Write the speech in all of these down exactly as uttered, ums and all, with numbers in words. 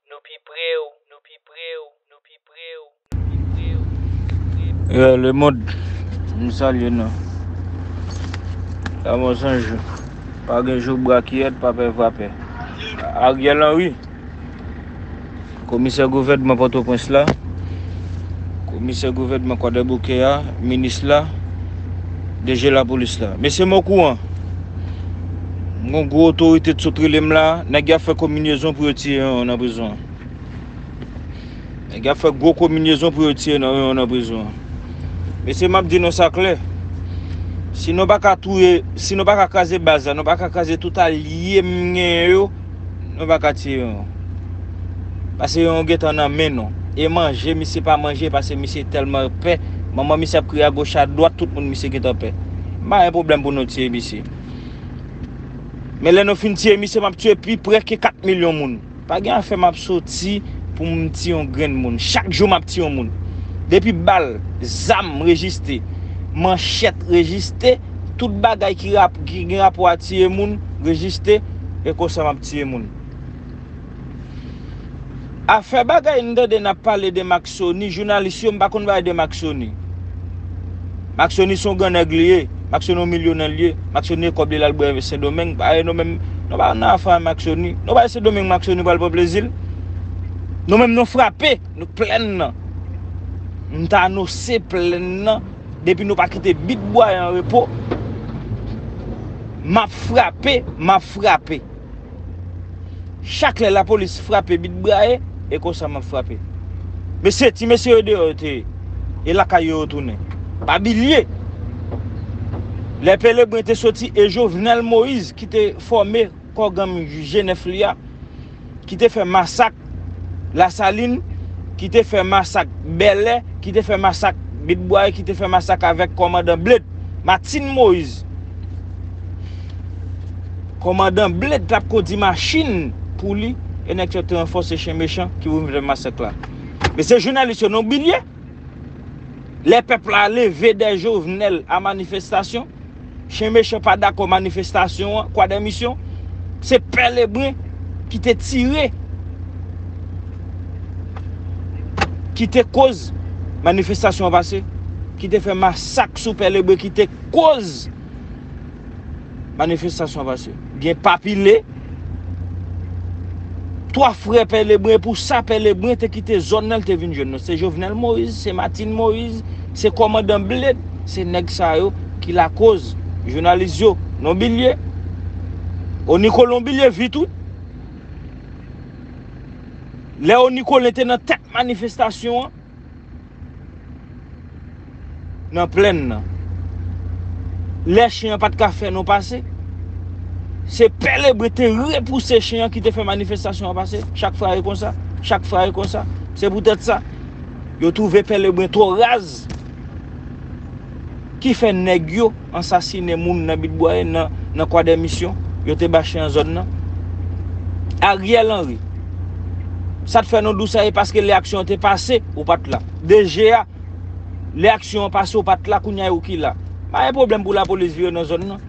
Nou pi pre w, nou pi pre w, nou pi pre w, nou pi pre w, nou pi pre w. Yeah, lemonn, m salye nou. Lanmò san jou. Pa gen jou brakiyèt, pa pè vapè. Ariel Henry, komisè gouvènman Pòtoprens la, komisè gouvènman Kwadèboukè a, minis la, D G lapolis la. Mesye, m okouran. Gon gwo otorite t sot rele m la, nèg y ap fè kominyezon pou yo tiye yon nan prizon an. Nèg y ap fè gwo kominyezon pou yo tiye nan, yon nan prizon an. Mesye, m ap di nou sa klè. Si nou pa ka touye, si nou pa ka kraze baz la, nou pa ka kraze tout alye m genyen yo, nou pa ka tiye yon. Pase yon gentan nan men nou. E manje, misye pa manje, pase misye tèlman pè. Manman misye ap kriye agoch adwat, tout moun misye gentan pè. M pa gen pwoblèm pou nou tiye misye. Men lè nou fin tiye misye, m ap tiye pi prè ke kat milyon moun. Pa gen afè m ap soti pou m tiye yon grenn moun. Chak jou m ap tiye yon moun. Depi bal, zam rejiste, manchèt rejiste, tout bagay ki rap-, ki gen rapò a tiye moun rejiste, e konsa m ap tiye moun. Afè bagay n tande n ap pale de Maxoni, jounalis yo, m pa konn bagay de Maxoni. Maxoni se yon gran nèg li ye. Maxoni yon milyonè li ye. Maxoni gen kòb li l al bwè Sendomeng. Paske nou menm, nou pa nan afè a Maxoni. Nou pa Sendomeng Maxoni pral pran plezi l. Nou menm nou frape, nou plèn nan. M ta anonse plèn nan. Depi nou pa kite Bit Bwaye an repo, m ap frape, m ap frape. Chak lè lapolis frape Bit Bwaye, e konsa m ap frape. Mesye, ti mesye yo deyò yo te ye. E lakay yo yo tounen. Pa bliye, lè Pelebren te soti e Jovenel Moïse ki te fòme kò gang G nèf li a, ki te fè masak Lasalin, ki te fè masak Bèlè, ki te fè masak Bit Bwaye, ki te fè masak avèk kòmandan Bled, Martine Moïse. Kòmandan Bled t ap kondi machin pou li, e nèg sa yo te ranfòse chen mechan ki pou vin fè masak la. Men se jounalis yo, nou bliye. Lè pèp la leve dèyè Jovenel a manifestasyon, chen mechan pa dakò manifestasyon an, Kwadèmisyon, se Pelebren ki te tire, ki te koz manifestasyon an pase, ki te fè masak sou Pelebren, ki te koz manifestasyon an pase. Gen pa pile, twa frè Pelebren, pou sa Pelebren te kite zòn nan, l te vin jwenn nou. Se Jovenel Moïse, se Martine Moïse, se kòmandan Bled, se nèg sa yo ki lakoz. Jounalis yo, nou bliye. Oni Kolon bliye vit wi. Lè Oni Kolon te nan tèt manifestasyon an, nan plèn nan. Lè chen an pa t ka fè nou pase, se Pelebren te repouse chen an ki te fè manifestasyon an pase. Chak fwa e konsa, chak fwa e konsa. Se poutèt sa, yo twouve Pelebren twò raz, ki fè nèg yo ansasinen moun nan Bit Bwaye, nan, nan Kwadèmisyon, yo te ba chen an zòn nan. Ariel Henry, sa t fè nou di w sa, e paske lè aksyon an te pase, ou pa t la. D G a, lè aksyon an pase, ou pa t la, kounye a ou ki la. M pa gen pwoblèm pou lapolis vire nan zòn nan.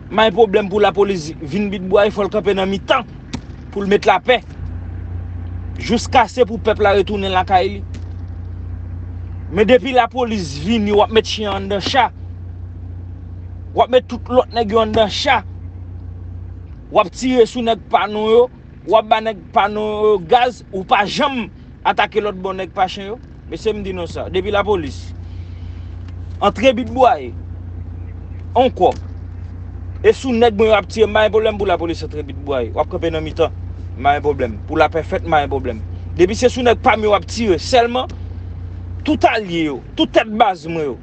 M pa gen pwoblèm pou lapolis vin Bit Bwaye, fò l kanpe nan mitan pou l met lapè. Jiskaske pou pèp la retounen lakay li. Men depi lapolis vini, w ap met chen anndan cha. W ap met tout lòt nèg yo anndan cha. W ap tire sou nèg pa nou yo. W ap ba nèg pa nou yo gaz, ou pa janm atake lòt bò nèg pa chen yo. Mesye, m di nou sa, depi lapolis antre Bit Bwaye ankò, e sou nèg mwen yo ap tire, m pa gen pwoblèm pou lapolis antre Bit Bwaye. W ap kanpe nan mitan, m pa gen pwoblèm. Pou lapè fèt, m pa gen pwoblèm. Depi se sou nèg pa m yo w ap tire sèlman, tout alye yo, tout tèt baz mwen yo,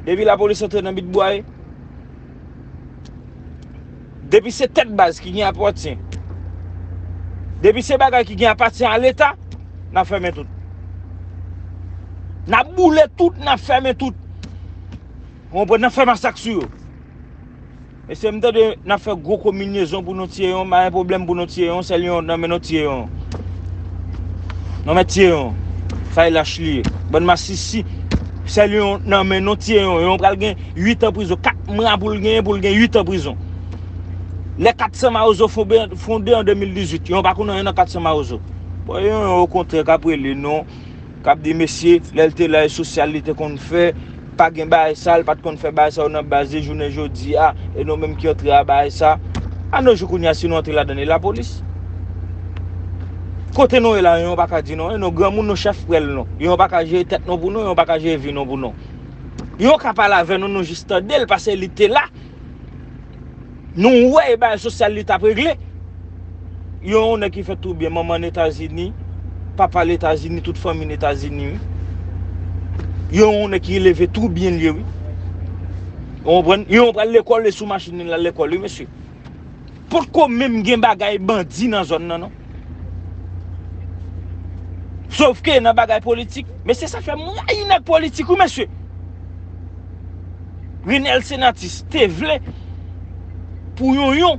depi lapolis antre nan Bit Bwaye, depi se tèt baz ki gen apatyen, depi se bagay ki gen apatyen a Leta, n ap fèmen tout. N ap boule tout, n ap fèmen tout. Ou konprann? N ap fè masak sou yo. Mesye, m tande n ap fè gwo kominyezon pou nou tiye yon, m pa gen pwoblèm pou nou tiye yon, sèl yon nan men nou tiye yon. Nou mèt tiye yon. Fay lach li ye. Bann masisi. Sèl yon nan men nou tiye yon. Yon pral gen uit an prizon. Kat mwa pou l genyen, pou l gen uit an prizon. Lè kat san Mawozo fonde, fonde an de mil dizuit, yo pa konn anyen nan kat san Mawozo. Bon, yo, yo, okontrè, k ap rele non, k ap di, mesye, lè l te la, e sosyal li te konn fè, pa gen bagay sa, l pa t konn fè bagay sa yo nan baz li jounen jodi a, e nou menm ki antre a bagay sa. A nou jou kounye a, si nou antre ladan l, e lapolis. Kote nou ye la, yo pa ka di non, e nou granmoun, nou chèf prèl non. Yo pa ka jere tèt nou pou nou, yo pa ka jere vi nou pou nou. Yo ka pale avè nou, nou jis tande l, paske li te la. Nou wè e bagay sosyal li t ap regle. Yo yon nèg ki fèt tou byen, manman n Etazini, papa l Etazini, tout fanmi n Etazini, wi. Yo yon nèg ki leve tou byen l ye, wi. Ou konprann? Yo pral lekòl, e sou machin li l al lekòl, wi, mesye. Potko menm gen bagay bandi nan zòn nan, non. Sofke nan bagay politik, mesye, sa fè m rayi nèg politik, wi, mesye. Renel Senatus te vle pou Yonyon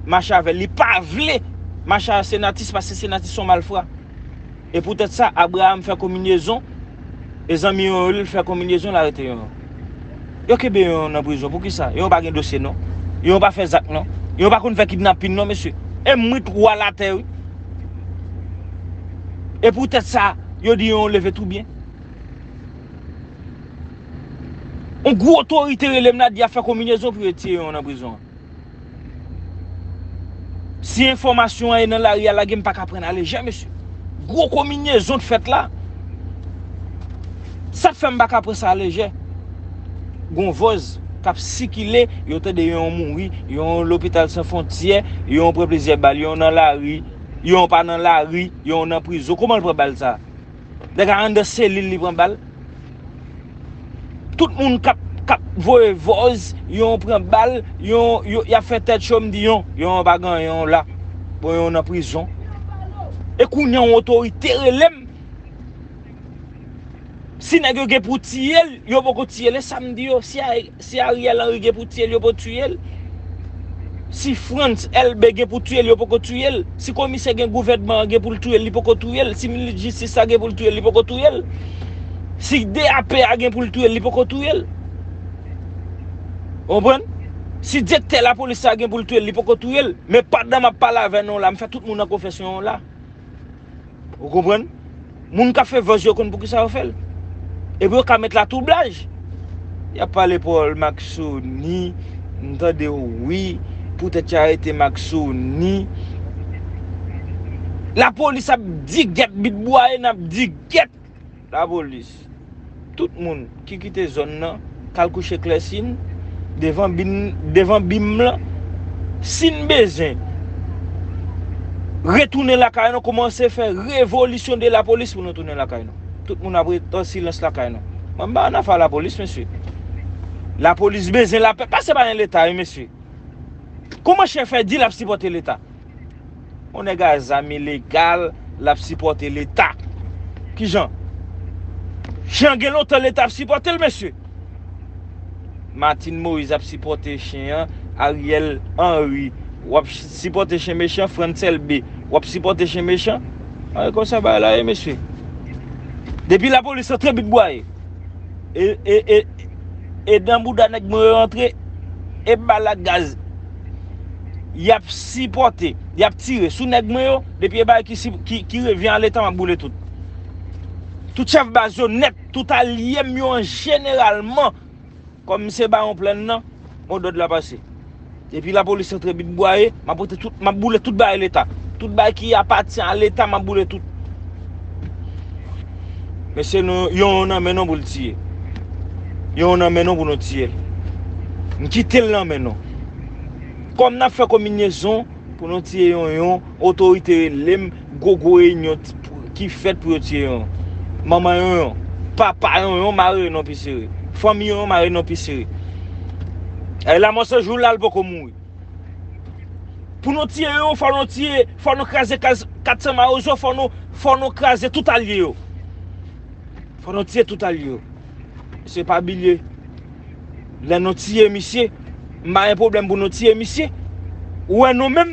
mache avè l. Li pa vle mache avè Senatus paske Senatus se yon malfra. E poutèt sa, Abraham fè konminyezon, e zanmi Yonyon li fè konminyezon, l arete Yonyon. Yo kenbe Yonyon nan prizon. Poukisa? Yonyon pa gen dosye, non. Yonyon pa fè zak, non. Yonyon pa konn fè kidnapin, non, mesye. E mwit wa latè, wi. E poutèt sa, yo di Yonyon leve tou byen. Yon gwo otorite rele m la di y ap fè konbinyezon pou yo tiye Yonyon nan prizon an. Si enfòmasyon an e nan lari a lage, m pa ka pran l alejè, mesye. Gwo konbinyezon t fèt la. Sa k fè m pa ka pran sa alejè? Gon vòz k ap sikile, yo tande Yonyon mouri, Yonyon lopital san fwontyè, Yonyon pran plizyè bal, Yonyon nan lari, Yonyon pa nan lari, Yonyon nan prizon. Kòman l pran bal sa? Nèg la anndan selil li pran bal. Tout moun k ap, k ap voye vòz, Yonyon pran bal, Yonyon, yo, y ap fè tèt cho, m di Yonyon, Yonyon pa gen anyen, Yonyon la. Bon, Yonyon nan prizon. E kounye a yon otorite rele m. Si nèg yo gen pou tiye l, yo poko tiye l. E sa m di yo, si a Si Ariel Henry gen pou tiye l, yo poko tiye l. Si Frantz Elbé gen pou tiye l, yo poko tiye l. Si komisè gen gouvènman an gen pou l touye l, li poko touye l. Si minis jistis la gen pou l touye l, li poko touye l. Si D A P a gen pou l touye l, li poko touye l. Ou konprann? Si direktè lapolis la gen pou l touye l, li poko touye l. Men pandan m ap pale avè nou la, m fè tout moun an konfesyon la. Ou konprann? Moun k ap fè vòz yo konn poukisa yo fè l. Epi yo ka met latwoublaj. Y ap pale Paul Maxoni, m tande w wi, poutèt y arete Maxoni. Lapolis ap di gèt, Bit Bwaye n ap di gèt. Lapolis. Tout moun ki kite zòn nan, k al kouche klèsin, devan bin, devan bim lan, si n bezwen retounen lakay nou, kòmanse fè revolisyon de lapolis pou nou tounen lakay nou. Tout moun ap ret an silans lakay nou. Mwen m pa ann afè lapolis, mesye. Lapolis bezwen lapè, paske pa gen Leta, wi, mesye. Kòman chen fè di l ap sipòte Leta? Yon nèg a zam ilegal, l ap sipòte Leta. Kijan? Chen gen lontan Leta ap sipòte l, mesye. Martine Moïse ap sipòte chen an, Ariel Henry, w ap sipòte chen mechan, Frantz Elbé, w ap sipòte chen mechan. A, e konsa bagay la ye, mesye. Depi lapolis antre Bit Bwaye, e, e, e, e nan bouda nèg mwen yo rantre, e bal ak gaz. Y ap sipòte, y ap tire sou nèg mwen yo, depi e bagay ki, si- ki, ki revyen a Leta, m ap boule tout. Tout chèf baz yo nèt, tout alye m yo an jeneralman, kòm m se bawon plèn nan, modòd la pase. Depi lapolis antre Bit Bwaye, m ap pote tout, m ap boule tout bagay Leta. Tout bagay ki apatyen a Leta, m ap boule tout. Mesye, nou, Yonyon nan men nou pou l tiye. Yonyon nan men nou pou nou tiye l. M kite l nan men nou. Kòm n ap fè konbinyezon pou nou tiye Yonyon, otorite rele m, gwo gwo reyinyon t- ki fèt pou yo tiye Yonyon. Manman Yonyon, papa Yonyon mare Yonyon pi sere. Fanmi Yonyon mare Yonyon pi sere. E Lamò Sanjou la, l poko mouri. Pou nou tiye Yonyon, fò nou tiye, fò nou kraze kaz- kat san Mawozo, fò nou, fò nou kraze tout alye yo. Fò nou tiye tout alye yo. Mesye, pa bliye, lè nou tiye misye, m pa gen pwoblèm pou nou tiye misye. Ou wè nou menm,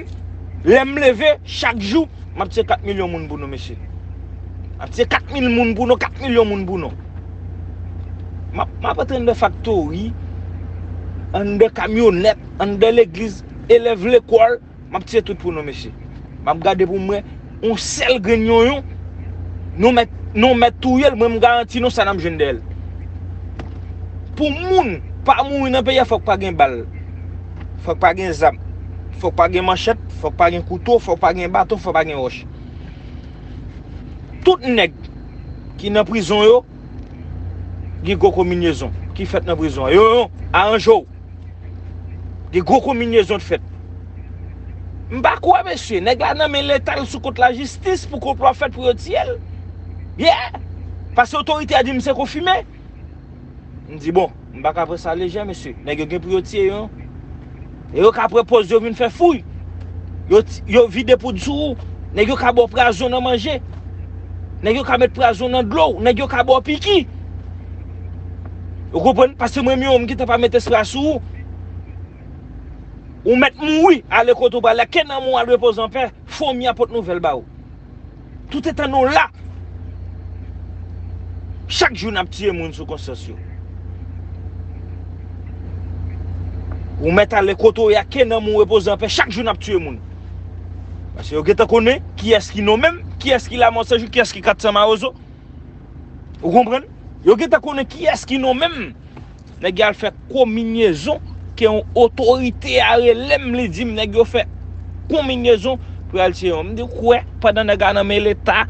lè m leve, chak jou, m ap tiye kat milyon moun pou nou, mesye. M ap tiye kat mil moun pou nou, kat milyon moun pou nou. M ap, m ap antre anndan faktori, anndan kamyonèt, anndan legliz. elèv lekòl, m ap tiye tout pou nou, mesye. M ap gade pou m wè yon sèl grenn yonyon, nou mèt, nou mèt touye l, mwen m garanti nou sa n ap jwenn dèyè l. Pou moun pa mouri nan peyi a, fòk pa gen bal. Fòk pa gen zam. Fòk pa gen manchèt, fòk pa gen kouto, fòk pa gen baton, fòk pa gen wòch. Tout nèg ki nan prizon yo, gen gwo kominyezon ki fèt nan prizon an. Yo, yo, aranje w. Gen gwo kominyezon t fèt. M pa kwè, mesye. Nèg la nan men Leta, l sou kont lajistis pou konplo a fèt pou yo tiye l. Yeah! Paske otorite a di m se konfime. M di, bon, m pa ka pran sa lejè, mesye. Nèg yo gen pou yo tiye yo. E yo ka pran pòz yo vin fè fouy. Yo, yo vide poud sou ou. Nèg yo ka ba w pwazon nan manje. Nèg yo ka met pwazon nan dlo w. Nèg yo ka ba w piki. Ou konprann? Paske mwen menm, m gentan pa mete espre a sou ou. Ou mèt mouri, ale kote w prale, ke nanm ou al repoze anpè, fomi a pot nouvèl ba ou. Toutetan nou la, chak jou n ap tiye moun sou konsyans yo. Ou mèt ale kote w ye a, ke nanm ou repoze anpè, chak jou n ap tiye moun. Paske yo gentan konnen kiyès ki nonmen m, kiyès ki Lamò San Jou, kiyès ki kat san Mawozo. Ou konprann? Yo gentan konnen kiyès ki nonmen m. Nèg yo al fè kominyezon ke yon otorite a rele m, li di m nèg yo fè kominyezon pou y al tiye yon. M di, kwè, pandan nèg la nan men Leta,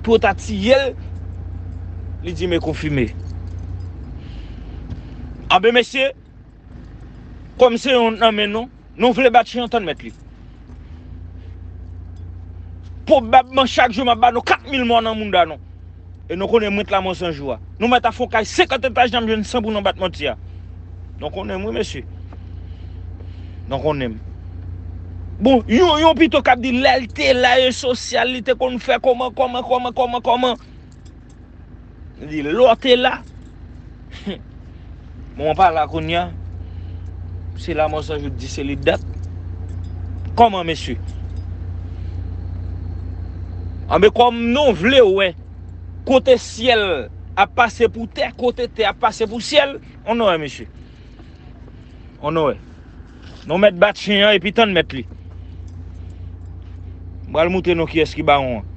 pou yo ta tiye l, li di m e konfime. Anben, mesye, kòm se yon nan men nou, nou vle bat chen an, tann mèt li. Pwobabman chak jou m ap ba nou kat mil mò nan mounda nou. E nou konnen mwen t Lamò San Jou a. Nou mèt ap fè yon kay senkant etaj, n ap jwenn san pou nou bat manti a. Nou konnen m, wi, mesye. Nou konnen m. Bon, yon, yon pito k ap di lè l te la e sosyal, li te konn fè kòman, kòman, kòman, kòman, kòman. Li lòte la. Bon, pa la kounye a. Se Lamò San Jou di se li dat. Kòman, mesye? Anben, kòm nou vle wè kote syèl ap pase pou tè, kote tè ap pase pou syèl, on wè, mesye. On wè. Nou mèt bat chen an epi tann mèt li. M pral moutre nou kiyès ki bawon an.